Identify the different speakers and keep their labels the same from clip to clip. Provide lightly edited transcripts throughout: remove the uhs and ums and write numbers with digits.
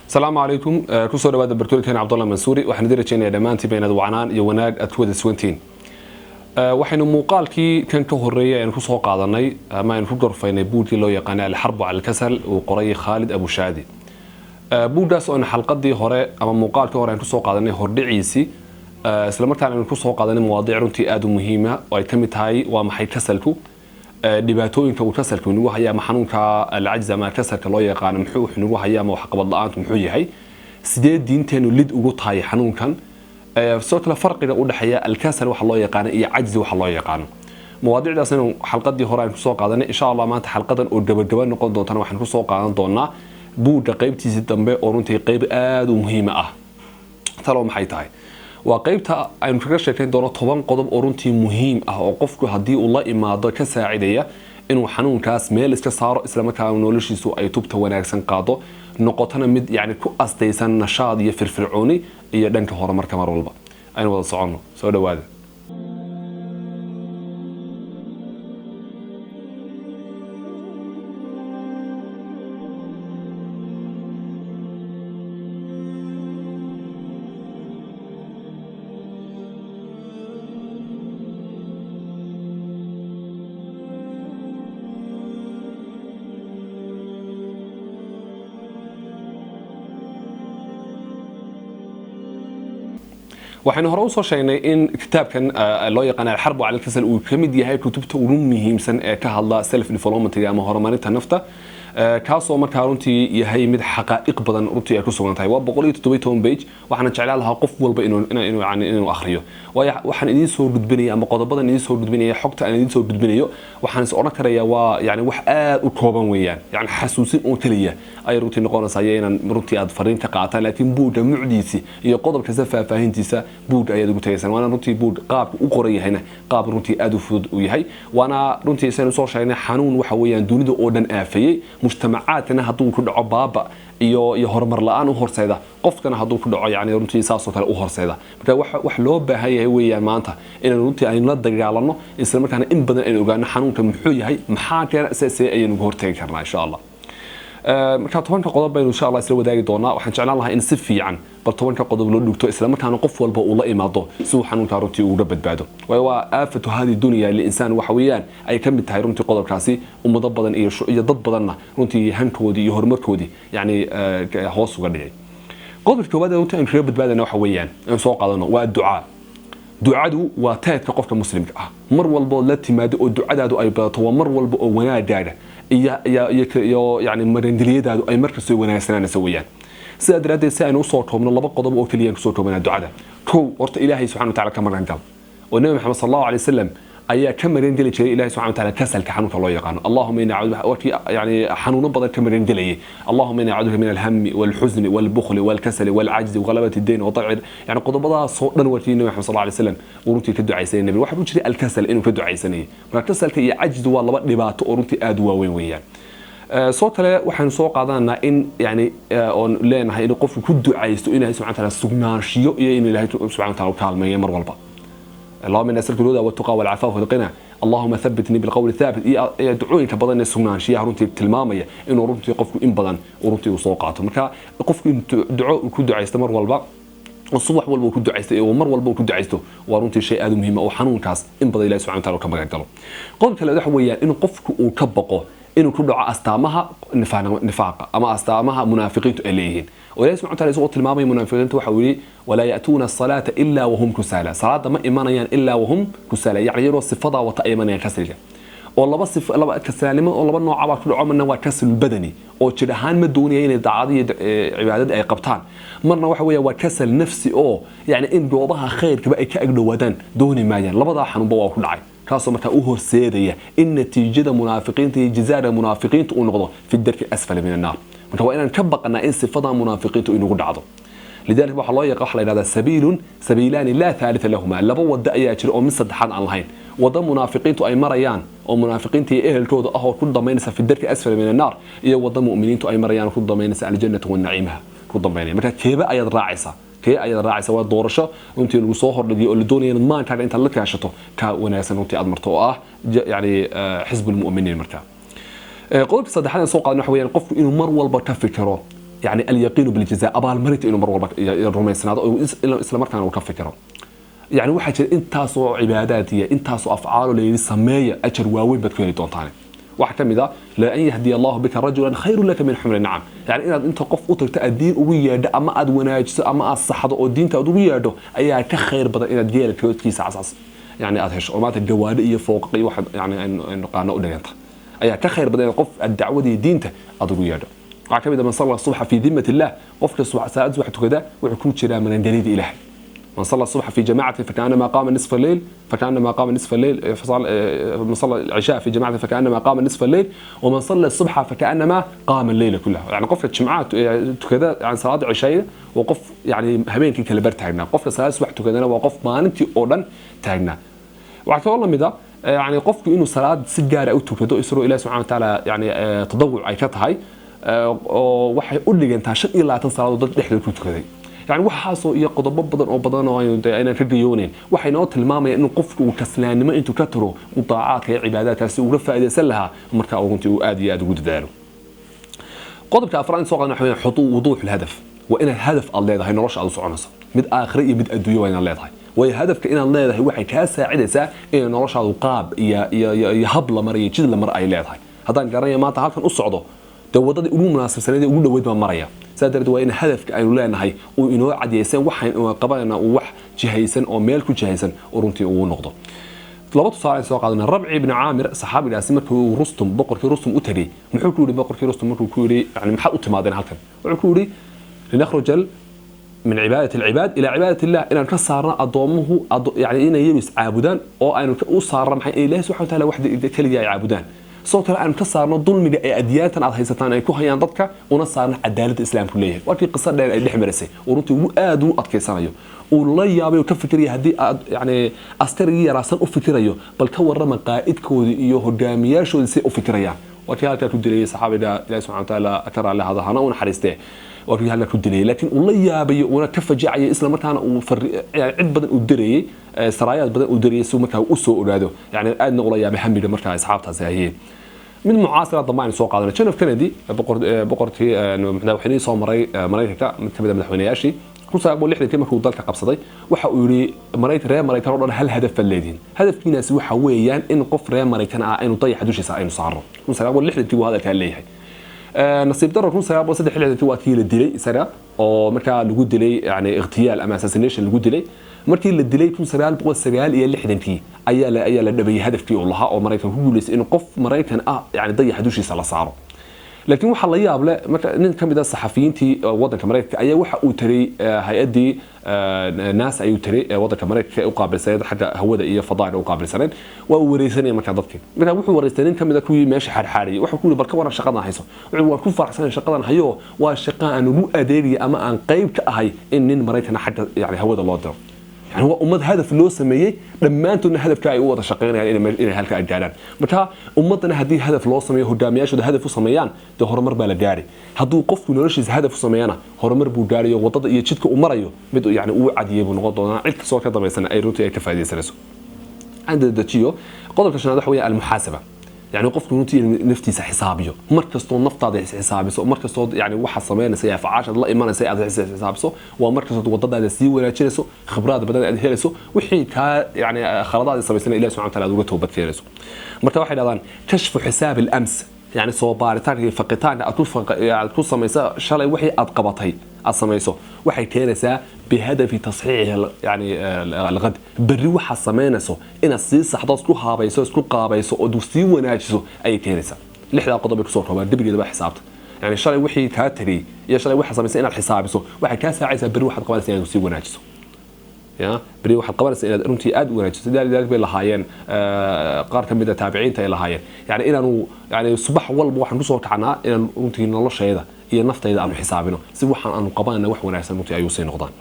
Speaker 1: Asalaamu calaykum, kusoo dhawaada bartoolkeen Cabdullah Mansuuri. Waxaan idin rajeynayaa dhammaantiinba inaad wacnaan iyo wanaag aad ku wada sugantihiin. Waxaynu muuqaalkii kan ka horreeyay aynu kusoo qaadanay ama aynu ku gorfaynay buugkii loo yaqaanay Alxarbu cala Alkasal, uu qoray Khaalid Abushaadi. Buuggaas oo aynu xalqadii hore ama muuqaalkii hore aynu kusoo qaadanay hordhiciisii, isla markaana aynu kusoo qaadanay mawaadiic runtii aada u muhiima oo ay ka mid tahay waa maxay kasalku, dhibaatooyinka uu kasalku inagu haya ama xanuunka alcajz ama kasalka loo yaqaano muxuu inagu haya ama waxqabad la-aantu muxuu yahay, sidee diinteenu lid ugu tahay xanuunkan, sidoo kale farqiga u dhexeeya alkasal waxa loo yaqaano iyo cajzi waxa loo yaqaano. Mawaadiicdaas inuu xalqadii hore aynu kusoo qaadanay. Insha Allah maanta xalqadan oo gabagaba noqon doontana waxaan kusoo qaadan doonaa buugga qaybtiisii dambe oo runtii qayb aada u muhiima ah. Talo maxay tahay? Waa qaybta aynu kaga sheekayn doono 10 qodob oo runtii muhiim ah oo qofku haddii uu la imaado ka saacidaya inuu xanuunkaas meel iska saaro, islamarkaana noloshiisu ay tubta wanaagsan qaado, noqotona mid yani ku astaysan nashaad iyo firfircooni iyo dhanka horumarka mar walba. Aynu wada soconno, soo dhawaada. Waxaynu hore usoo sheegnay in kitaabkan loo yaqaan Alxarbu cala Alkasal uu ka mid yahay kutubta ugu muhiimsan ee ka hadla self developmentga ama horumarinta nafta, kaasoo markaa runtii yahay mid xaqaa'iq badan runtii ay ku sugan tahay. Waa 117 page. Waxaana jeclaan lahaa qof walba inuu yani inuu akhriyo, waayo waxaan idiin soo gudbinaya ama qodobadan idiin soo gudbinaya, xogta aan idiin soo gudbinayo, waxaan is odhan karayaa waa yani wax aad u kooban weeyaan. Yani xasuusin oo keliya ayay runtii noqonaysaa iyo inaan runtii aad fariin ka qaataan, laakiin buugga mucdiisi iyo qodob kasta faahfaahintiisa buugga ayaad ugu tagaysaan. Waana runtii buug qaabka u qoran yahayna qaab runtii aad u fudud u yahay. Waana runtii saynu soo sheegnay xanuun waxa weeyaan dunida oo dhan aafayey, mujtamacaadkana hadduu ku dhaco baaba iyo horumar la-aan u horseeda, qofkana hadduu ku dhaco yani runtii saasoo kale u horseeda. Marka wax loo baahan yahay weeyaan maanta inaan runtii aynu la dagaalano, isla markaana in badan aynu ogaano xanuunka muxuu yahay, maxaa keena, see ayaynu uga hortagi karnaa insha Allah. Marka 10-ka qodob baynu insha Allah isla wadaagi doonaa. Waxaan jeclaan lahaa in si fiican bal 10-ka qodob loo dhugto, isla markaana qof walba uu la imaado si uu xanuunka runtii uga badbaado, waayo waa aafatu hadi dunya linsaan. Waxa weeyaan ay ka mid tahay runtii qodobkaasi ummado badan iyo dad badanna runtii hankoodii iyo horumarkoodii yani hoos uga dhigay. Qodobka koowaad ee runtii aynu kaga badbaadana waxa weeyaan aan soo qaadano waa ducaa. Ducadu waa teedka qofka muslimka ah. Mar walba ood la timaado oo ducadaadu ay badato, waa mar walba oo wanaagaaga iyo yani marangeliyadaadu ay markastoo wanaagsanaanaysa weeyaan. Sidaa daraaddeed, si aynu usoo koobno, laba qodob oo keliya kusoo koobanaa ducada. Kow, horta Ilaahay subxana wa tacala ka magan gal, oo Nabi Maxamed sal Allahu alay wasalam ayaa ka magan geli jiray Ilahi subxana wa taala kasalka xanuunka loo yaqaano. Allahuma inna acuudu, warkii yani xanuuno badan ka magan gelayay: Allahuma inna acuuduka min alhami walxusni walbukhli walkasali walcajzi waghalabati dayn wadalci. Yani qodobadaasoo dhan warkii Nabi Maxamed sal alay wasalam uu runtii ka ducaysanay nabi, waxaa ku jiray alkasal inuu ka ducaysanayay. Marka kasalka iyo cajzi waa laba dhibaato oo runtii aada u waaweyn weeyaan. Soo kale waxaanu soo qaadananaa in yani oon leenahay inuu qofku ku ducaysto in Ilahay subxana wa taala sugnaanshiyo iyo inuu Ilahay subxana wa taala u kaalmeeyo mar walba. اللهم إنا أسألك الهدى والتقى والعفاف والغنى، اللهم ثبتني بالقول الثابت، iyo ducooyinka badan ee sugnaanshiyaha runtii tilmaamaya inuu runtii qofku in badan uu runtii uu soo qaato. Marka qofku in duco uu ku ducaysto mar walba oo subax walba uu ku ducaysto oo mar walba uu ku ducaysto waa runtii shay aad u muhiim ah oo xanuunkaas in badan Ilahi subxana wa taala ka magan galo. Qodobka kale waxa weeyaan inuu qofku uu ka baqo inuu ku dhaco astaamaha nifaaqa ama astaamaha munaafiqiintu ay leeyihiin, oo Ilahi subxana wa taala isagoo tilmaamaya munaafiqiinta waxa uu yidhi: walaa ya'tuuna asalaata ilaa wahum kusaala. Salaada ma imanayaan ilaa wahum kusaala, yacni iyagoo sifadaa wata ay imanayaan kasriga oo laba sif, laba kasaalnimo oo laba nooca baa ku dhaco. Marna waa kasal badani oo jir ahaan ma doonaya inay daacada iyo cibaadada ay qabtaan, marna waxa weeya waa kasal nafsi oo yani in goobaha khayrkaba ay ka agdhowaadaan dooni maayaan. Labadaa xanuunba waa ku dhacay, kaasoo markaa u horseedaya in natiijada munaafiqiinta iyo jazaara munaafiqiinta uu noqdo fi darki asfali min annaar. Marka waa inaan ka baqanaa in sifada munaafiqiintu inagu dhacdo. Lidalika waxaa loo yaqa waxa la yidhahdaa sabiilun sabiilaani laa thalitha lahuma, laba wado ayaa jira oo mid saddexaad aan lahayn: wado munaafiqiintu ay marayaan oo munaafiqiinta iyo ehelkooda ah oo ku damaynaysa fi darki asfali min annaar, iyo wado mu'miniintu ay marayaan oo ku damaynaysa aljannatu wanaciimaha ku dambaynaya. Marka keeba ayaad raacaysaa? Kee ayaad raacaysaa? Waa doorasho runtii lagu soo hordhigiyo oo la doonaya inaad maankaaga intaad la kaashato ka wanaagsan runtii aad marto oo ah yani xisbu lmu'miniin. Marka qodobka saddexaad aan soo qaadan waxa weeyaan qofku inuu mar walba ka fikiro Yani alyaqiinu biljaza, abaalmarinta inuu mar walba rumaysnaado oo isla markaana uu ka fikiro. Yani waxaa jira intaasoo cibaadaad iyo intaasoo afcaalo layidhi sameeya, ajar waaweyn baad ku heli doontaan. Waxaa ka mid ah la an yahdiya Allahu bika rajulan khayru laka min xumri nacam. Yani inaad inta qof u tagto aad diin ugu yeedho ama aad wanaajiso ama aad saxdo oo diinta aad ugu yeedho ayaa ka khayr badan inaad geela koodkiisa cascas yani aad hesho oo maanta gawaadho iyo fooqaq iyo waxa yani aynu naqaano u dhiganta ayaa ka khayr badan inaad qof aad dacwada iyo diinta aad ugu yeedho. Waxaa ka mid ah man salla subxa fi dimmati illah, qofka subax saacad subax tukada wuxuu ku jiraa magangelida Ilaahay. من صلى الصبح في جماعة فكأنما قام نصف الليل، فكأنما قام نصف الليل. من صلى العشاء في جماعة فكأنما قام نصف الليل، ومن صلى الصبح فكأنما قام الليل كله. يعني qofka jimcaha tukada, yani salaada cishayda, waa qof yani habeenkii kala bar taagnaa. Qofka salaada subax tukadana waa qof maalintii oo dhan taagnaa. Waxaa kaloo lamid ah yani qofku inuu salaad si gaara u tukado isagoo Ilahi subxana watacaala yani tadawuc ay ka tahay, oo waxay u dhigantaa 25 salaadood dad dhexdood ku tukaday. Yani waxaasoo iyo qodobo badan oo badan oo aynu dee aynaan ka gayoonayn waxay noo tilmaamayaan in qofku uu kaslaannimo intuu ka tiro uu daacaadka iyo cibaadaadkaasi uga faa'iidaysan lahaa marka uu runtii uu aad iyo aad ugu dadaalo. Qodobka afraad in soo qaadana waxa weeyaan wuduuxu lhadaf. Waa inaad hadaf aad leedahay nolosha aad u soconayso, mid aakhire iyo mid adduunyo waa inaad leedahay. Waayo hadafka inaad leedahay waxay kaa saacidaysaa inay noloshaadu qaab iyo hab la marayo, jid la mar ay leedahay. Haddaan garanaya maanta halkan u socdo, dee waddadii ugu munaasabsaneed ee ugu dhoweyd baan maraya. Saa darteed waa in hadafka aynu leenahay uu inoo cadiyaysan, waxaan qabanayna uu wax jihaysan oo meel ku jihaysan oo runtii uu noqdo. Laba tusaale soo qaadana. Rabci ibn Caamir, saxaabigaasi, markii uu Rustum, boqorkii Rustum u tagay, muxuu ku yidhi boqorkii Rustum markuu ku yidhi yani maxaad u timaadeen halkan? Wuxuu ku yidhi linakhruja min cibaadati alcibaad ila cibaadati illah, inaan ka saarno addoomuhu yani inay iyagu iscaabudaan oo aynu u saarno maxay? Ilaahi subxana wataala waxda keliya ay caabudaan. Sidoo kale aanu ka saarno dulmiga ee adyaantan aad haysataan ay ku hayaan dadka, una saarno cadaaladda Islaamku leeyahay. Waa kii qiso dheer ay dhex marisay oo runtii ugu aad u adkaysanayo, uu la yaabay oo ka fikiraya haddii aad yani askarigii yaraasan u fikirayo, bal ka warrama qaa'idkoodii iyo hogaamiyaashoodii say u fikirayaan. Waa kii halkaa ku dilayay saxaabiga, Ilahi subxana watacaala ka raalli ahado hana u naxariistee. Waa kii halkaa ku dilayay, laakiin uu la yaabayo uuna ka fajacayo, isla markaana uu yani cid badan uu dirayay, saraayaad badan uu dirayay si uu markaa u soo ogaado, yani aadna ula yaabay hamiga markaa asxaabtaasi hayeen. Mid mucaasira dambe aynu soo qaadanay, John F Kennedy, boqorkii madaxweynihii soo maray Maraykanka, mid ka mid a madaxweynayaashii, 1960-kii markuu dalka qabsaday, waxa uu yidhi Maraykan, reer Maraykan oo dhan hal hadaf baad leedihiin. Hadafkiinaasi waxa weeyaan in qof reer Maraykan ah aynu dayaxa dushiisa aynu saarno. 1960-kii buu hadalkaa leeyahay. Nasiib daro, 1963-kii waa kii la dilay isaga, oo markaa lagu dilay yani ightiyaal ama assassination lagu dilay. Markii la dilay 1969-kii ayaa la dhabayay hadafkii uu lahaa oo Maraykan ku guuleystay in qof Maraykan ah yani dayaxa dushiisa la saaro. Laakiin waxaa la yaab leh, marka nin ka mid ah saxafiyiintii waddanka Maraykanka ayaa waxa uu taray hay-addii NASA ayuu taray ee waddanka Maraykanka ee u qaabilsaneed xagga hawada iyo fadaaga u qaabilsaneed. Waa uu wareysanaya markaa dadkii. Markaa wuxuu wareystay nin ka mid ah kuwii meesha xaarxaariyay. Wuxuu ku yidhi bal ka waran shaqadan hayso? Wuxuu waan ku faraxsanay shaqadan hayo, waa shaqa aan ugu adeegaya ama aan qayb ka ahay in nin Maraykana xagga yani hawada loo diro. Yani waa ummad hadaf loo sameeyey, dhammaantoodna hadafka ay u wada shaqaynayaan inay halka ay gaarhaan. Marka ummaddana haddii hadaf loo sameeyo, hogaamiyaashooda hadaf u sameeyaan, dee horumar baa la gaari. Hadduu qofku noloshiisa hadaf u sameeyana, horumar buu gaarayo, waddada iyo jidka uu marayo mid yani uu cadiyey buu noqon doonaa, cid kastoo ka dambaysana ay runtii ay ka faa'iidaysanayso. Aan dedejiyo. Qodobka shanaad waxa weeye almuxaasaba, yani qofku runtii inuu naftiisa xisaabiyo. Mar kastoo naftaada xisaabiso, mar kastoo yani waxa samaynaysa iyo afcaashaad la imanaysa aad xisaabiso, waa mar kastood wadadaada sii wanaajinayso, khibraad badan aad helayso, wixii kaa yani khaladaad samaysana Ilahi subxana wataala aad uga toobad keenayso. Marka waxay dhahdaan kashfu xisaab alams, yani soo baaritaanka iyo faqitaanka aad ku samaysa shalay wixii aad qabatay aad samayso, waxay keenaysaa bihadafi tasxiixi yani alghad, berri waxaad samaynayso inaad sii saxdo, isku haabayso, isku qaabayso oo sii wanaajiso ayay keenaysaa. Lixdaa qodob bay kusoo koobaan debigeeda baa xisaabta. Yani shalay wixii kaa tegey iyo shalay waxaad samaysay inaad xisaabiso waxay kaa saacaysaa berri waxaad qabanaysa inaad sii wanaajiso. Ya beri waxaad qabanaysaa inaad runtii aad u wanaajiso. Sidaa bay lahaayeen qaar ka mid a taabiciinta ay lahaayeen, yani inaanu yani subax walba waxaan kusoo kacnaa inaan runtii noloshayda iyo naftayda aanu xisaabino, si waxaan aanu qabanayna wax wanaagsan runtii ayuu sii noqdaan.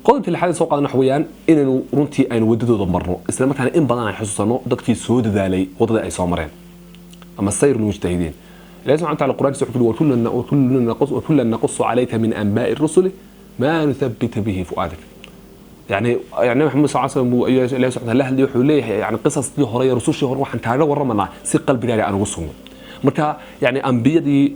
Speaker 1: Qodobkii lixaad ee soo qaadan waxa weeyaan inaynu runtii aynu wadadooda marno, isla markaana in badan aan xusuusano dadkii soo dadaalay waddada ay soo mareen ama sayr lmujtahidiin. Ilahi subxana wataala Qur'aankiisa wuxuu ku yidhi wakullan naqussu calayka min anbaa'i rusuli maa nuthabbita bihi fu'aadak. Yani Nabi Maxamed sal slam buu ilahi subxana la hadlay, wuxuu leeyahay yani qisaskii hore iyo rusushii hore waxaan kaaga warramanaa si qalbigaaga aan ugu sugno. Marka yani ambiyadii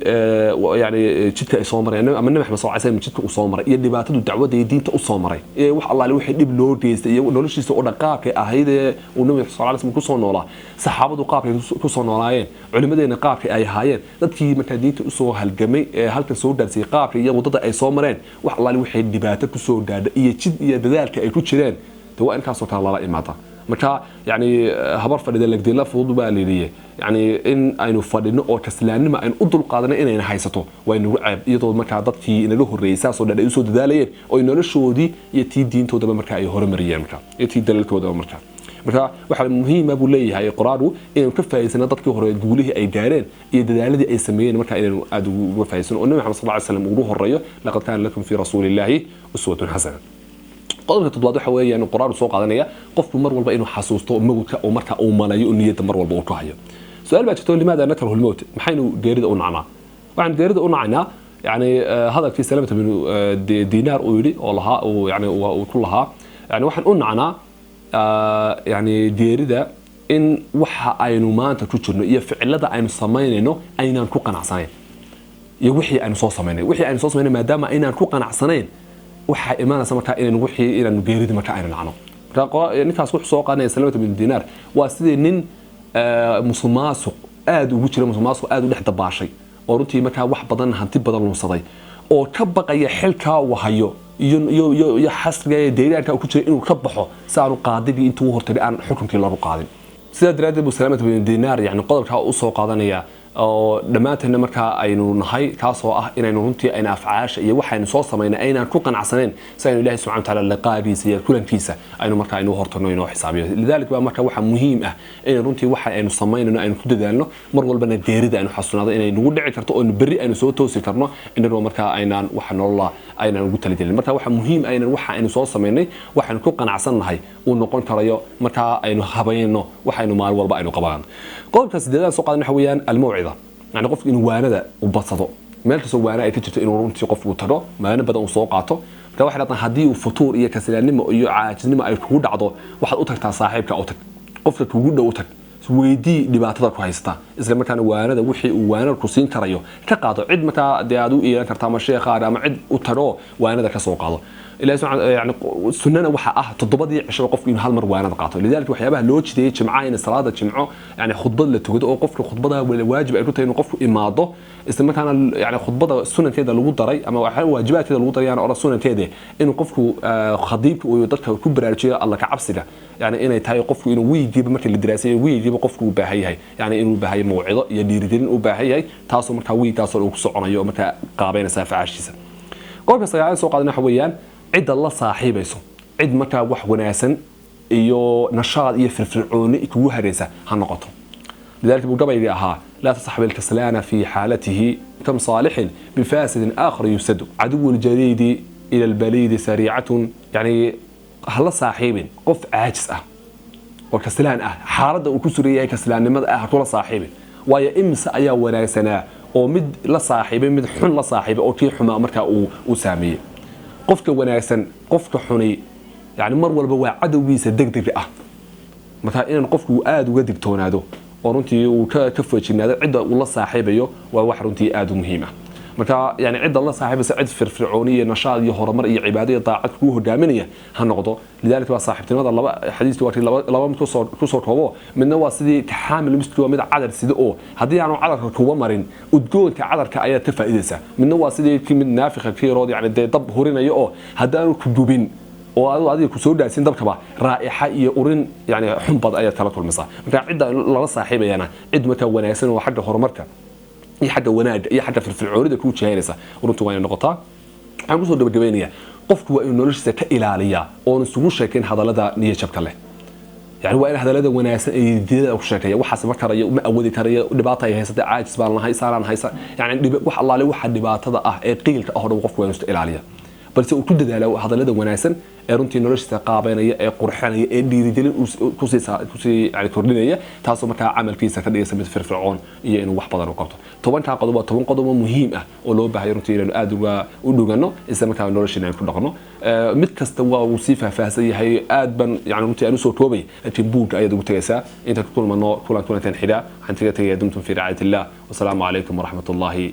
Speaker 1: yani jidka ay soo mareen, ama Nabi Maxamed sal slam jidka uu soo maray iyo dhibaatadu dacwadda iyo diinta u soo maray, ee wax allaale wixii dhib loo geystay iyo noloshiisa oo dhan qaabkay ahayd ee uu Nabi sal lay slam kusoo noolaa, saxaabadu qaabkay kusoo noolaayeen, culimadeena qaabkay ay ahaayeen, dadkii markaa diinta usoo halgamay ee halkan soo gaarsiiyey qaabka iyo waddada ay soo mareen, wax allaale wixii dhibaato kusoo gaadha iyo jid iyo dadaalka ay ku jireen, de waa inkaasoo kale lala imaada. Marka yani habar fadhida legdila fudud baa layidhi. Yani in aynu fadhino oo kaslaannimo aynu u dulqaadano inayna haysato waa inagu ceeb, iyadoo markaa dadkii inaga horreeyey saasoo dhan ay usoo dadaalayeen oo noloshoodii iyo tii diintoodaba markaa ay horumariyeen marka iyo tii dalalkoodaba markaa. Marka waxaa muhiima buu leeyahay qoraagu inaynu ka faa'iidsano dadkii hore guulihii ay gaareen iyo dadaaladii ay sameeyeen, marka inaynu aada uga faa'iidsano oo Nabi Maxamed sal ly slam ugu horeeyo: لقد كان لكم في رسول الله أسوة حسنة. Qodobka toddobaad waxa weeyaan qoraagu soo qaadanaya qofku mar walba inuu xasuusto mowdka oo marka uu malayo niyadda mar walba uu ku hayo. Su-aal baa jirto: لماذا نكره الموت؟ Maxaynu geerida u nacnaa? Waxaan geerida u nacaynaa yani hadalkii Salamata binu Dinaar uu yidhi oo lahaa uu yani uu ku lahaa, yani waxaan u nacnaa yani geerida in waxa aynu maanta ku jirno iyo ficilada aynu samaynayno aynaan ku qanacsanayn iyo wixii aynu soo samaynay, wixii aynu soo samaynay maadaama aynaan ku qanacsanayn, waxaa imaanaysa markaa inaynu wixii inaanu geerida markaa aynu nacno. Marka ninkaas wuxuu soo qaadanaya Salamata bin Dinaar waa sidii nin musuqmaasuq aada ugu jira, musuqmaasuq aada u dhex dabaashay oo runtii markaa wax badan, hanti badan lunsaday oo ka baqaya xilkaa uu hayo iyo xasriga iyo deegaanka uu ku jira inuu ka baxo si aanu qaadigii intuu u hortagay aan xukunkii loogu qaadin. Sidaa daraaddeed buu Salamata bin Dinaar yani qodobkaa usoo qaadanaya oo dhammaanteedna markaa aynu nahay, kaasoo ah inaynu runtii ayna afcaasha iyo waxaynu soo samaynay aynaan ku qanacsanayn, si aynu Ilahi subxana wataala liqaagiisa iyo kulankiisa aynu markaa aynu hortagno, inoo xisaabiyo. لذلك baa marka waxaa muhiim ah in runtii waxa aynu samaynayno aynu ku dadaalno, mar walbana geerida aynu xasuunaado inay nagu dhici karto oo berri aynu soo toosi karno inagoo markaa aynaan waxa nolola aynaan ugu talagelin. Marka waxaa muhiim ah inan waxa aynu soo samaynay waxaynu ku qanacsannahay uu noqon karayo markaa aynu habayno waxaynu maalin walba aynu qabaan. Qodobka sideedaad soo qaadan waxa weeyaan الموعظة, yani qofku inuu waanada u badsado, meel kastoo waana ay ka jirto inuu runtii qofku uu tago, waano badan uu soo qaato. Marka waxay dhahdaa haddii uu futuur iyo kasilaannimo iyo caajisnimo ay kugu dhacdo, waxaad u tagtaa saaxiibka, u tag qofka kugu dhow, u tag, weydii dhibaatada ku haysta, isla markaana waanada wixii uu waanada ku siin karayo ka qaado. Cid markaa dee aad u iilan karta ama sheekhaada ama cid u tago, waanada ka soo qaado. Ilahi subxaana yani sunnana waxa ah 7dii cishaba qofku inuu hal mar waanada qaato. لذلك waxyaabaha loo jideeyey jimcaha in salaada jimco yani khudbad la tukado oo qofka khudbada waajib ay ku tahay inuu qofku imaado, isla markaana yani khudbada sunankeeda lagu daray ama waxa waajibaadkeeda lagu daray, yani oran sunankeeda, inuu qofku khadiibka uu dadka ku baraarujiyo Alla ka cabsiga, yani inay tahay qofku inuu wiigiiba markii la diraasayo wiigiiba qofku uu baahan yahay, yani inuu baahan yahay mawcido iyo dhiirigelin uu baahan yahay, taasoo markaa wiigaasoo uu ku soconayo oo markaa qaabeynaysa afcaashiisa. Qodobka sagaalaad soo qaadan waxa weeyaan cidda la saaxiibayso, cid markaa wax wanaagsan iyo nashaad iyo firfircooni kugu haraysa ha noqoto. لذلك buu gabaygii ahaa: لا تصحب الكسلان في حالته، كم صالح بفاسد آخر يفسد، عدو الجريد إلى البليد سريعة. يعني hala saaxiibin qof caajis ah oo kaslaan ah, xaaladda uu ku suran yahay kaslaannimada ah ha kula saaxiibin. Waayo imise ayaa wanaagsanaa oo mid la saaxiibay, mid xun la saaxiibay oo kii xumaa markaa uu saameeyey. Qofka wanaagsan qofka xuni yani mar walba waa cadowgiisa degdega ah. Marka inaan qofku aada uga digtoonaado oo runtii uu ka feejignaado cidda uu la saaxiibayo waa wax runtii aada u muhiim ah. Marka yani cidda la saaxiibaysa cid firfircooni iyo nashaad iyo horumar iyo cibaado iyo daacad kugu hogaaminaya ha noqdo. لذلك waa saaxiibtinimada laba xadiiskii waa kii laba mid kusoo koobo: midna waa sidii كحامل المسك, waa mid cadar sida oo haddii aanu cadarka kuba marin udgoonka cadarka ayaad ka faa'iidaysaa; midna waa sidii kii mid نافخ الكير oo yani dee dab hurinaya oo haddaanu ku gubin oo adu adiga ku soo dhaarsin dabkaba raa'ixa iyo urin yani xun bad ayaad kala kulmaysaa. Marka cidda lala saaxiibayana cid markaa wanaagsan oo xagga horumarka iyo xagga wanaagga iyo xagga firfircoonida kuu jihaynaysa runtii waa inay noqotaa. Waxaan kusoo gabagabeynayaa qofku waa inuu noloshiisa ka ilaaliyaa oon isugu sheekayn hadallada niyadjabka leh, yani waa in hadallada wanaagsan ay diidada ku sheekeeya. Waxaas ma karayo, ma awoodi karayo, dhibaata ay haysatay, caajis baan lahay, saaraan haysa, yani wax allaale waxa dhibaatada ah ee qiilka ah oo dhan qofku waa inuu iska ilaaliya. balse uu ku dadaalo hadallada wanaagsan ee runtii noloshiisa qaabeynaya, ee qurxinaya, ee dhiirigelin kusii yani kordhinaya, taasoo markaa camalkiisa ka dhigaysa mid firfircoon iyo inuu wax badan u qabto. 10-kaa qodob waa 10 qodob oo muhiim ah oo loo baahay runtii inaynu aad uga u dhugano, isla markaa noloshiina aynu ku dhaqno. Mid kasta waa uu sii faahfaahsan yahay, aad ban yani runtii aan usoo koobay, laakiin buugga ayaad ugu tegaysaa. Intaan ku kulmano kulankan xiga, waxaan kaga tegaya dumtum fi ricaayat illah, wasalaamu calaykum waraxmat ullaahi.